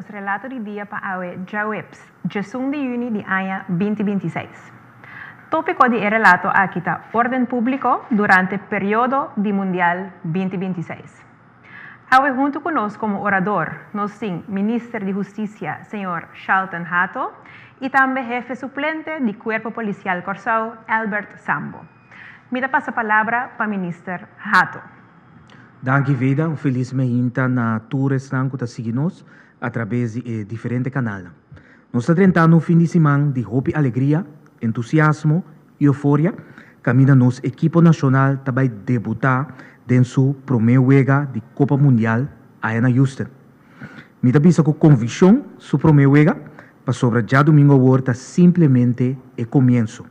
nos relato di dia pa awe djaweps, 11 di yüni di aña 2026. Tópiko di e relato aki ta órden públiko durante periodo di Mundial 2026. Awe huntu ku nos komo orador nos tin Minister di Hustisia, señor Shalton Hato, i tambe hefe suplente di Kuerpo Polisial Kòrsou, Albert Sambo. Mi ta pasa palabra pa Minister Hato. Danki, Vida. Un felis mainta na tur esnan ku ta sigui nos atraves di e diferente kanalnan. Nos ta drentando un fin di siman di hopi alegria, entusiasmo i euforia, kaminda nos ekipo nashonal ta bai debutá den su promé wega di Kopa Mundial aya na Houston. Mi ta bisa ku konvikshon su promé wega, pasobra djadumingu awor ta simplemente e komienso.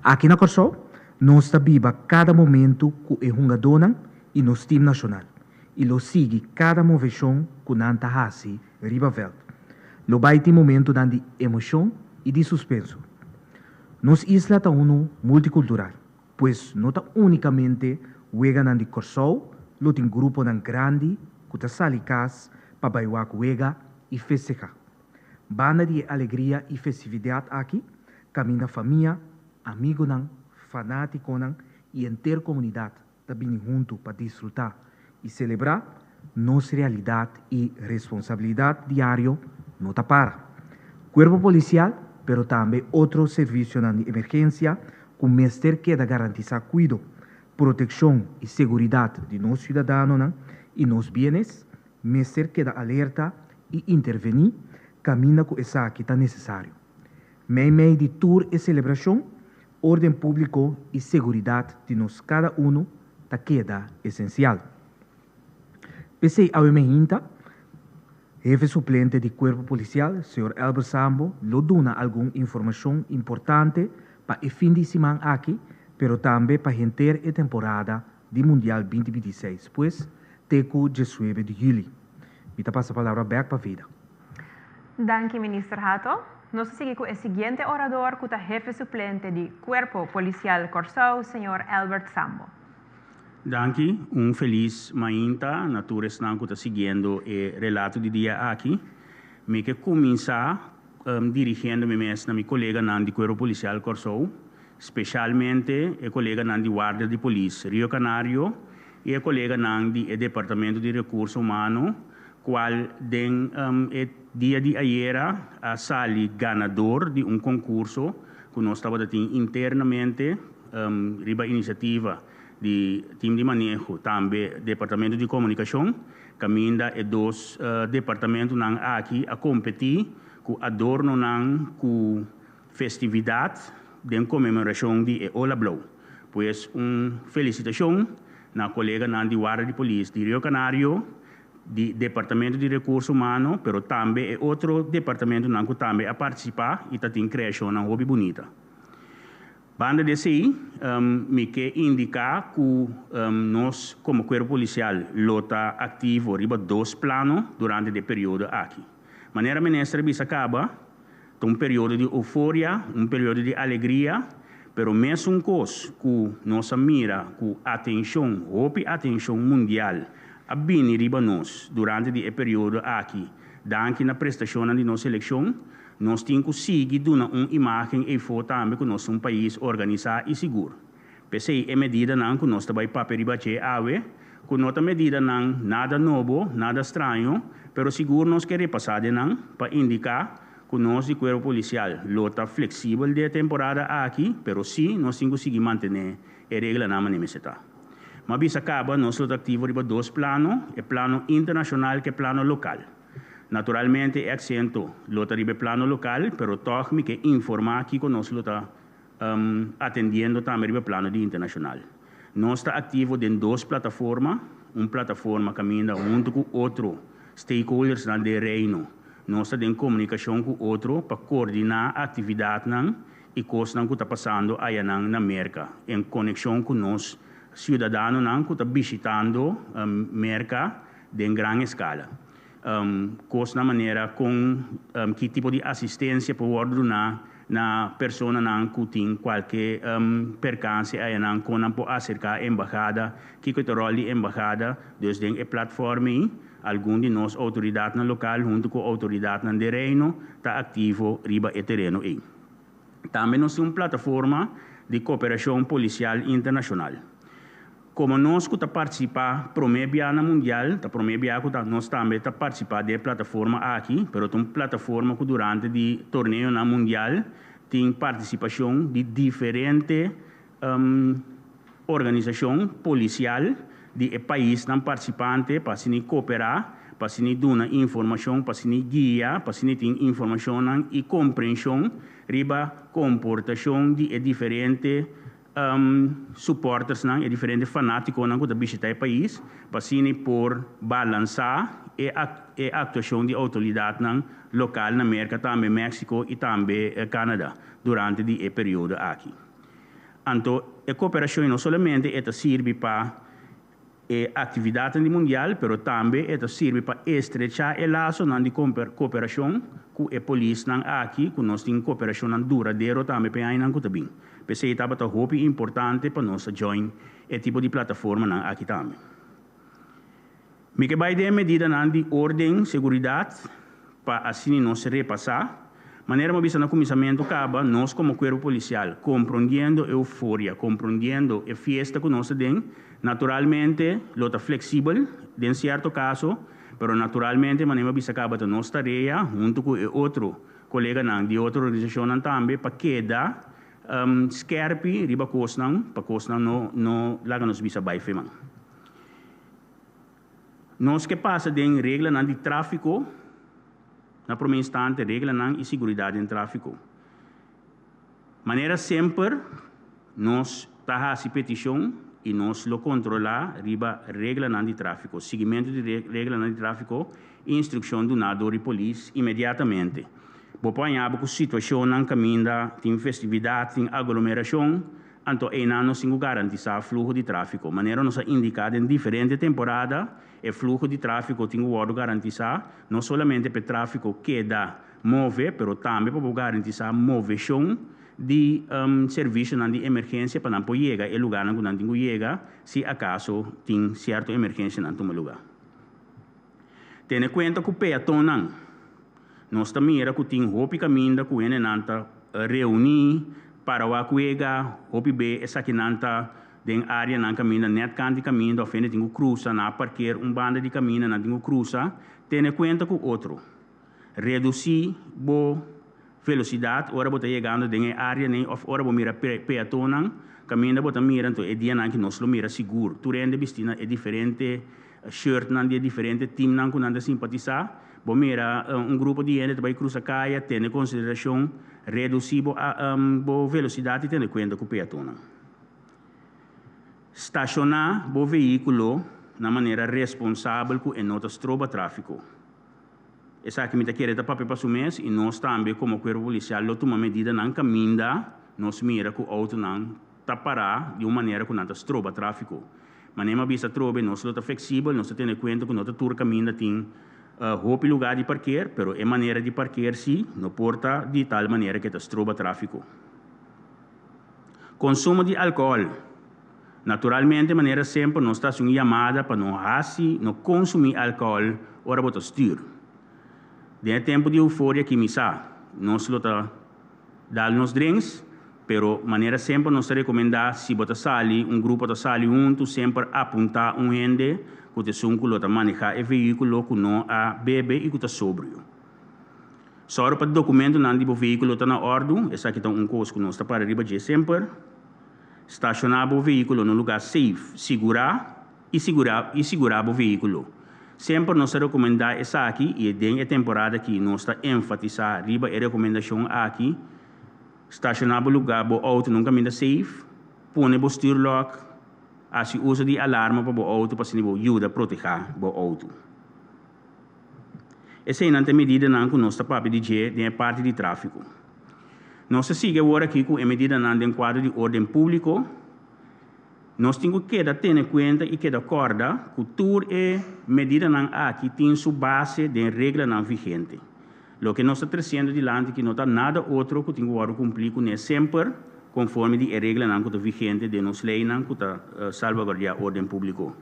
Aki na Kòrsou, nos ta biba kada momentu ku e hungadónan i nos tim nashonal i lo sigui kada moveshon ku nan ta hasi riba vèlt. Lo bai tin momentunan di emoshon i di suspenso. Nos isla ta unu multikultural, pues no ta únikamente weganan di Kòrsou lo tin gruponan grandi ku ta sali kas pa bai wak wega i festehá. Banda di e alegria i festividat aki, kaminda famia, amigunan, fanátikonan i henter komunidat ta bini huntu pa disfrutá i selebrá, nos realidat i responsabilidat diario no ta para. Kuerpo Polisial, pero tambe otro servisionan di emergensia ku mester keda garantisá kuido, protekshon i seguridat di nos siudadanonan i nos bienes, mester keda alerta i intervení kaminda ku esaki ta nesesario. Meimei di tur e selebrashon, órden públiko i seguridat di nos kada unu ta keda esensial. P'esei awe mainta, hefe suplente di Kuerpo Polisial, señor Elber Sambo, lo duna algun informashon importante pa e fin di siman aki, pero tambe pa henter e temporada di Mundial 2026, pues te ku 19 di yüli. Mi ta pasa palabra bèk pa Vida. Danki, Minister Hato. Nos ta sigui ku e siguiente orador ku ta hefe suplente di Kuerpo Polisial Kòrsou, señor Albert Sambo. Danki, un felis mainta na tur esnan ku ta siguiendo e relato di dia aki. Mi ke kuminsá dirigiendo mi mes na mi koleganan di Kuerpo Polisial Kòrsou, speshalmente e koleganan di Warda di Polis Rio Canario i e koleganan di e Departamento di Rekurso Humano, kual den e dia di ayera a sali ganador di un konkurso ku nos tabata tin internamente riba inisiativa di tim di maneho, tambe Departamento di Komunikashon, kaminda e dos departamentonan aki a kompetí ku adornonan ku festividat den konmemorashon di e Ola Blou. Pues un felisitashon na koleganan di Warda di Polis di Rio Canario, di Departamento di Rekurso Humano, pero tambe e otro departamentonan ku tambe a partisipá i ta tin kreashonnan hopi bunita. Banda di esei, mi ke indiká ku nos komo Kuerpo Polisial lo ta aktivo riba dos plano durante di e periodo aki. Manera Minister a bisa kaba, ta un periodo di euforia, un periodo di alegria, pero mesun kos ku nos a mira ku atenshon, hopi atenshon mundial a bini riba nos durante di e periodo aki danki na prestashonnan di nos selekshon, nos tin ku sigui duna un imágen eifó tambe ku nos ta un pais organisá i sigur. P'esei e medidanan ku nos ta bai papia riba dje awe, ku no ta medidanan nada nobo, nada straño, pero sigur nos ke repasá den nan pa indiká ku nos di Kuerpo Polisial lo ta fleksibel den e temporada aki, pero sí nos tin ku sigui mantené e reglanan manera mester ta. M'a bisa kaba nos lo ta aktivo riba dos plano, e plano internashonal ku e plano lokal. Naturalmente e aksento lo ta riba e plano lokal, pero tòg mi ke informá kiko nos lo ta atendiendo tambe riba plano di internashonal. Nos ta aktivo den dos plataforma, un plataforma kaminda huntu ku otro stakeholdersnan den Reino nos ta den komunikashon ku otro pa koordiná aktividatnan i kosnan ku ta pasando ayanan na Merka en konekshon ku nos siudadanonan ku ta bishitando Merka den gran eskala. Kosnan manera kon ki tipo di asistensia por wòrdu duná. Na personanan ku tin kualke perkanse ayanan kon nan por aserká embahada, kiko ta ròl di embahada. Dus den e platform ei algun di nos outoridatnan lokal huntu ku outoridatnan den Reino ta aktivo riba e tereno ei. Tambe nos tin un plataforma di koperashon polisial internashonal. Komo nos ku ta partisipá promé bia na mundial, ta promé bia ku ta nos tambe ta partisipá den e plataforma aki, pero ta un plataforma ku durante di torneonan mundial tin partisipashon di diferente organisashon polisial di e paisnan partisipante pa asina koperá, pa asina duna informashon, pa asina guia, pa asina tin informashonnan i komprenshon riba komportashon di e diferente supportersnan, e diferente fanátikonan ku ta bishitá e pais, pa asina por balansá e e aktuashon di outoridatnan lokal na Merka, tambe Mexico i tambe Canada durante di e periodo aki. Anto e koperashon no solamente e ta sirbi pa e aktividatnan di mundial, pero tambe e ta sirbi pa estrechá e lasonan di koperashon ku e polisnan aki, ku nos tin koperashonnan duradero tambe pa e añanan ku ta bin. P'esei tabata hopi importante pa nos a join e tipo di plataformanan aki tambe. Mi ke bai den e medidanan di orden, seguridat, pa asina nos repasá. Manera mi a bisa na kuminsamentu kaba, nos komo kuerpo polisial, komprondiendo e euforia, komprondiendo e fiesta ku nos ta den, naturalmente lo ta fleksibel den sierto kaso, pero naturalmente manera mi a bisa kaba ta nos tarea huntu ku e otro koleganan di otro organisashonnan tambe pa keda skèrpi riba kosnan pa kosnan no no laga nos bisa bai feman. Nos ke pasa den reglanan di tráfiko, na promé instante reglanan i siguridat den tráfiko. Manera semper nos ta hasi petishon i nos lo kontrolá riba reglanan di tráfiko, siguimentu di reglanan di tráfiko i instrukshon duná dor di polis inmediatamente. Bo por haña bo ku situashonnan kaminda tin festividat, tin aglomerashon, Anto einan nos tin ku garantisá fluho di tráfiko. Manera nos a indiká den diferente temporada, e fluho di tráfiko tin ku wòrdu garantisá, no solamente pa e tráfiko keda move, pero tambe pa por garantisá moveshon di servisionan di emergensia pa nan por yega e lugánan ku nan tin ku yega si akaso tin sierto emergensianan tuma lugá. Tene kuenta ku peatonnan. Nos ta mira ku tin hopi kaminda ku hendenan ta reuní para wak wega, hopi be esakinan ta den áreanan kaminda nèt kant di kaminda òf hende tin ku krusa, nan a parker un banda di kaminda nan tin ku krusa. Tene kuenta ku otro. Redusí bo velosidat ora bo ta yegando den e áreanan òf ora bo mira peatonnan kaminda bo ta mira, anto e dianan aki nos lo mira sigur tur hende bistí na e diferente shirtnan di e diferente teamnan ku nan ta simpatisá. Bo mira un grupo di hende ta bai krusa kaya, tene konsiderashon, redusí bo bo velosidat i tene kuenta ku peatonnan. Stashoná bo vehíkulo na manera responsabel ku e no ta stroba tráfiko. Esaki mi ta kere ta papia pa su mes i nos tambe komo kuerpo polisial lo tuma medidanan kaminda nos mira ku outonan ta pará di un manera ku nan ta stroba tráfiko. Manera mi a bisa atrobe, nos lo ta fleksibel, nos ta tene kuenta ku no ta tur kaminda tin hopi lugá di parker, pero e manera di parker sí no por ta di tal manera ku e ta stroba tráfiko. Konsumo di alkohòl. Naturalmente, manera semper nos ta hasi un yamada pa no hasi, no konsumí alkohòl ora bo ta stür. Den e tempu di euforia ki mi sa, nos lo ta dal nos drinks, pero manera semper nos ta rekomendá si bo ta sali, un grupo ta sali huntu, semper apuntá un hende ku ta esun ku lo ta manehá e vehíkulo ku no a bebe i ku ta sobrio. Sòru pa dokumentonan di bo vehíkulo ta na òrdu, esaki ta un kos ku nos ta para riba dje semper. Stashoná bo vehíkulo na un lugá safe, sigurá i sigurá i sigurá bo vehíkulo. Semper nos ta rekomendá esaki i den e temporada aki nos ta enfatisá riba e rekomendashon aki, stashoná bo lugá bo outo na un kaminda safe, pone bo stuurlok, hasi uso di alarma pa bo outo pa asina bo yuda protehá bo outo. Eseinan ta e medidanan ku nos ta papia di dje den e parti di tráfiko. Nos ta sigui awor aki ku e medidanan den kuadro di órden públiko. Nos tin ku keda tene kuenta i keda kòrda ku tur e medidanan aki tin su base den reglanan vigente. Loke nos ta tresiendo dilanti aki no ta nada otro ku tin ku wòrdu kumplí kuné semper konforme di e reglanan ku ta vigente den nos leinan ku ta salvaguardiá órden públiko.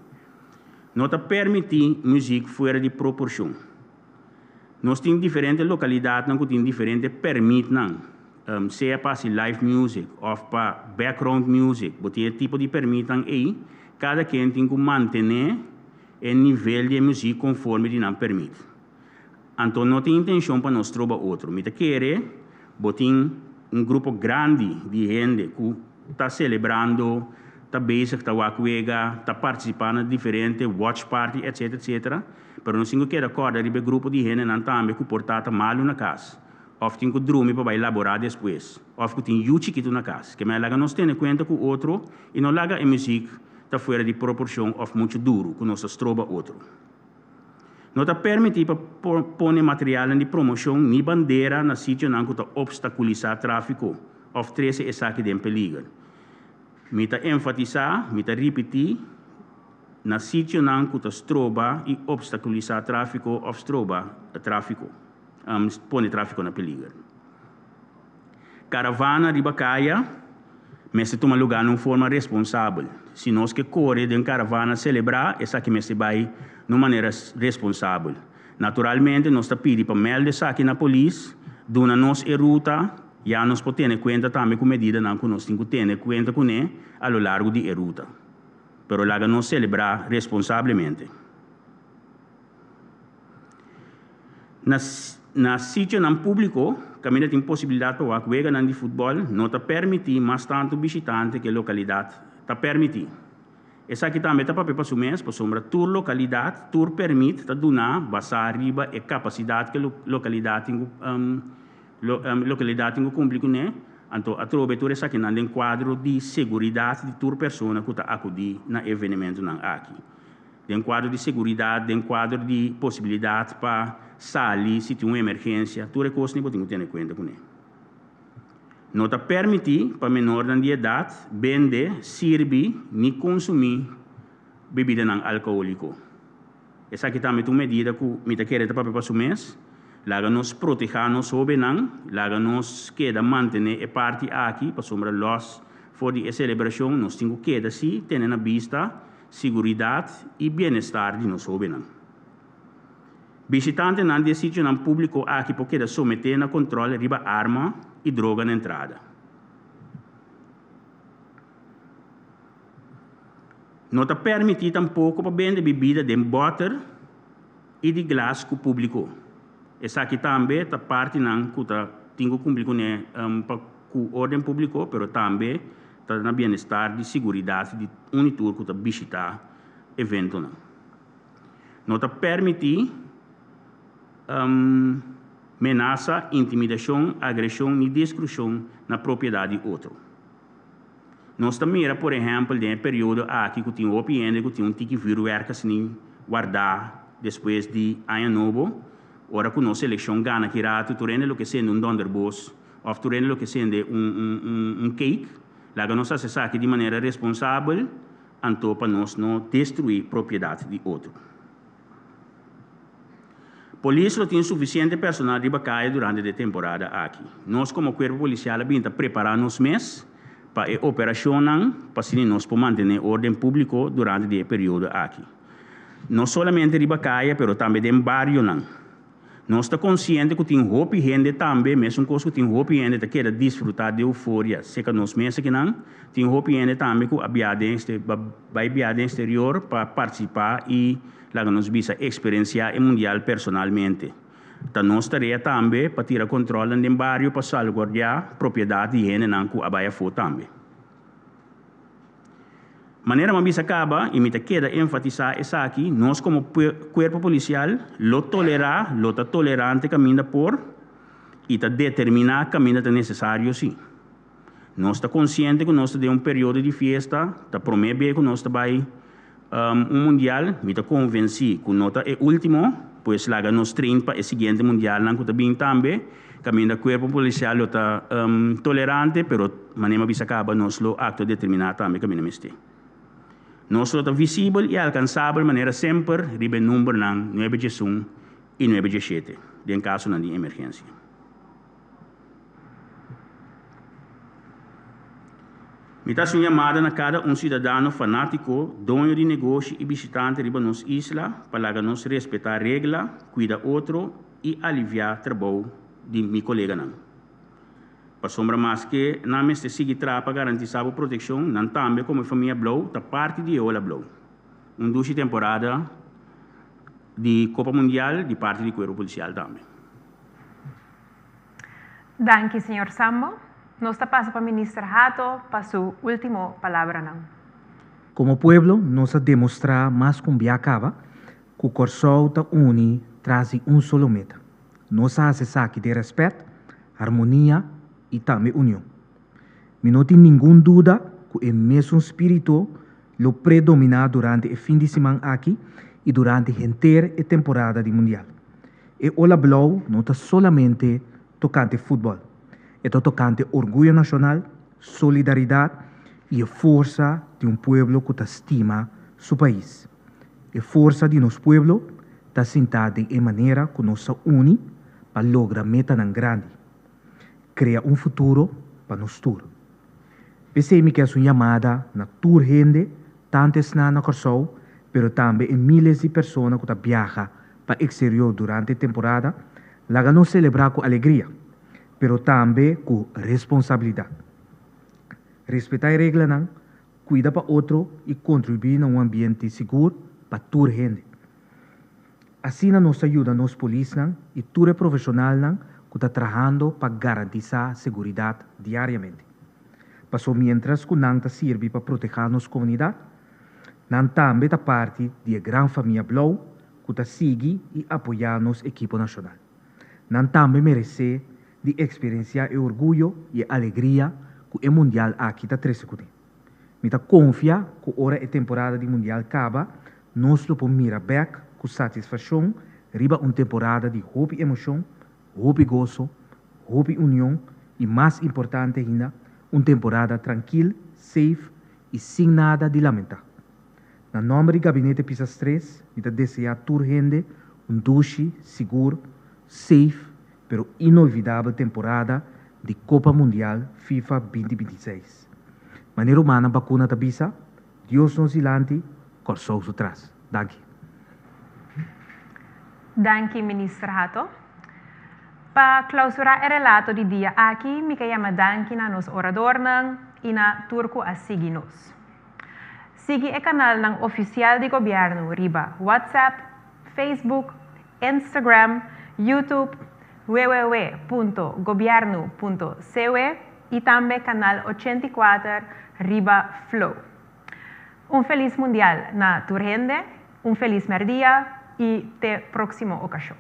No ta permití muzik fuera di proporshon. Nos tin diferente lokalidatnan ku tin diferente pèrmitnan, sea pa hasi live music òf pa background music. Bo tin e tipo di pèrmitnan ei, kada ken tin ku mantené e nivel di e muzik konforme di nan pèrmit. Anto no tin intenshon pa nos troba otro. Mi ta kere bo tin un grupo grandi di hende ku ta selebrando, ta bezig ta wak wega, ta partisipá na diferente watch party etc etc. Pero nos tin ku keda kòrda riba e grupo di hendenan tambe ku por ta ta malu na kas òf tin ku drumi pa bai laborá despues òf ku tin yu chikitu na kas. Ke mei laga nos tene kuenta ku otro i no laga e muzik ta fuera di proporshon òf muchu duru ku nos ta stroba otro. No ta permití pa pone materialnan di promoshon ni bandera na sitionan ku ta opstakulisá tráfiko òf trese esaki den peliger. Mi ta enfatisá, mi ta ripití, na sitionan ku ta stroba i opstakulisá tráfiko òf stroba tráfiko, pone tráfiko na peliger. Karavana riba kaya mester tuma lugá na un forma responsabel. Si nos ke kore den karavana selebrá, esaki mester bai na un manera responsabel. Naturalmente nos ta pidi pa mèlda esaki na polis, duna nos e ruta, ya nos por tene kuenta tambe ku medidanan ku nos tin ku tene kuenta kuné a lo largo di e ruta. Pero laga nos selebrá responsablemente. Na na sitionan públiko kaminda tin posibilidat pa wak weganan di futbòl no ta pèrmití mas tantu bishitante ku e lokalidat ta pèrmití. Esaki tambe ta papia pa su mes pasobra tur lokalidat, tur pèrmit ta duná basá riba e kapasidat ku e lokalidat tin ku lokalidat tin ku kumpli kuné. Anto atrobe tur esakinan den kuadro di seguridat di tur persona ku ta akudí na e evenementunan aki. Den kuadro di seguridat, den kuadro di posibilidat pa sali si tin un emergensia, tur e kosnan bo tin ku tene kuenta kuné. No ta permití pa menornan di edat bende, sirbi ni konsumí bebidanan alkohóliko. Esaki tambe ta un medida ku mi ta kere ta papia pa su mes. Laga nos protehá nos hóbennan, laga nos keda mantené e parti aki pasobra lòs for di e selebrashon nos tin ku keda sí tene na bista Siguridat i bienestar di nos hóbennan. Bishitantenan di e sitionan públiko aki por keda someté na kontròl riba arma i droga na entrada. No ta pèrmití tampoko pa bende bibida den bòter i di glas ku públiko. Esaki tambe ta partinan ku ta tin ku kumpli kuné pa ku órden públiko, pero tambe Ta na bienestar di siguridat di un i tur ku ta bishitá eventonan. No ta permití menasa, intimidashon, agreshon ni destrukshon na propiedat di otro. Nos ta mira por ehèmpel den e periodo aki ku tin hopi hende ku tin un tiki vürwèrk asina wardá despues di Aña Nobo, ora ku nos selekshon gana ki ratu tur hende lo ke sende un dònderbos. Of tur hende lo ke sende un un cake, laga nos hasi esaki di manera responsabel, anto pa nos no destrui propiedad di otro. Polis lo tin suficiente personal riba caya durante di e temporada aki. Nos como cuerpo policial a bin ta prepara nos mes pa e operacionnan pa asina nos por mantene orden publico durante di e periodo aki. No solamente riba caya pero tambe den barionan. Nos ta konsiente ku tin hopi hende tambe, mesun kos ku tin hopi hende ta keda disfrutá di euforia serka nos mes akinan, tin hopi hende tambe ku a biaha den bai biaha den eksterior pa partisipá i, laga nos bisa, eksperensiá e mundial personalmente. Ta nos tarea tambe pa tira kontròlnan den bario pa salguardiá propiedat di hendenan ku a bai afó tambe. Manera mi a bisa kaba i mi ta keda enfatisá esaki, nos komo kuerpo polisial lo tolerá, lo ta tolerante kaminda por i ta determiná kaminda ta nesesario sí. Nos ta konsiente ku nos ta den un periodo di fiesta, ta promé be ku nos ta bai un mundial, mi ta konvensí ku no ta e último, pues laga nos train pa e siguiente mundialnan ku ta bin tambe. Kaminda kuerpo polisial lo ta tolerante, pero manera mi a bisa kaba nos lo aktua determiná tambe kaminda mester. Nos lo ta visibel i alkansabel manera semper riba e numbernan nuebe diesun i nuebe dieshete. den kasonan di emergensia. Mi ta hasi un yamada na kada un siudadano fanátiko, doño di negoshi i bishitante riba nos isla pa laga nos respetá regla, kuida otro i aliviá trabou di mi koleganan. Pasobra maske nan mester sigui traha pa garantisá bo protekshon, nan tambe komo e famia blou ta parti di e ola blou. Un dushi temporada di Kopa Mundial di parti di Kuerpo Polisial tambe. Danki señor Sambo. Nos ta pasa pa Minister Hato pa su ultimo palabranan. Komo pueblo nos a demostrá mas ku un bia kaba ku Kòrsou ta uni tras di un solo meta. Nos a hasi esaki den rèspèt, harmonia i tambe union. Mi no tin ningun duda ku e mesun spiritu lo predominá durante e fin di siman aki i durante henter e temporada di Mundial. E ola blou no ta solamente tokante futbòl, e ta tokante orguyo nashonal, solidaridat i e forsa di un pueblo ku ta stima su pais. E forsa di nos pueblo ta sintá den e manera ku nos ta uni pa logra metanan grandi, krea un futuro pa nos tur. P'esei mi ke hasi un yamada na tur hende, tantu esnan na Kòrsou, pero tambe e míles di persona ku ta biaha pa eksterior durante e temporada, laga nos selebrá ku alegria, pero tambe ku responsabilidat. Respetá e reglanan, kuida pa otro i kontribuí na un ambiente sigur pa tur hende. Asina nos ta yuda nos polisnan i tur e profeshonalnan ku ta trahando pa garantisá seguridat diariamente. Paso miéntras ku nan ta sirbi pa protehá nos komunidat, nan tambe ta parti di e gran famia blou ku ta sigui i apoyá nos ekipo nashonal. Nan tambe meresé di eksperensiá e orguyo i e alegria ku e mundial aki ta trese kuné. Mi ta konfia ku ora e temporada di mundial kaba, nos lo por mira bèk ku satisfakshon riba un temporada di hopi emoshon, hopi goso, hopi union i mas importante ainda, un temporada trankil, safe i sin nada di lamentá. Na nòmber di Gabinete Pisas Tres, mi ta deseá tur hende un dushi, sigur, safe pero inolvidabel temporada di Kopa Mundial FIFA 2026. Manera rumannan bakuna ta bisa, Dios nos dilanti, Kòrsou su tras. Danki. Danki Minister Hato. Pa klausurá e relato di dia aki mi ke yama danki na nos oradornan i na tur ku a sigui nos. Sigui e kanalnan ofisial di gobièrnu riba WhatsApp, Facebook, Instagram, YouTube, www.gobiernu.cw i tambe Kanal 84 riba Flow. Un felis mundial na tur hende, un felis mèrdia i te próksimo okashon.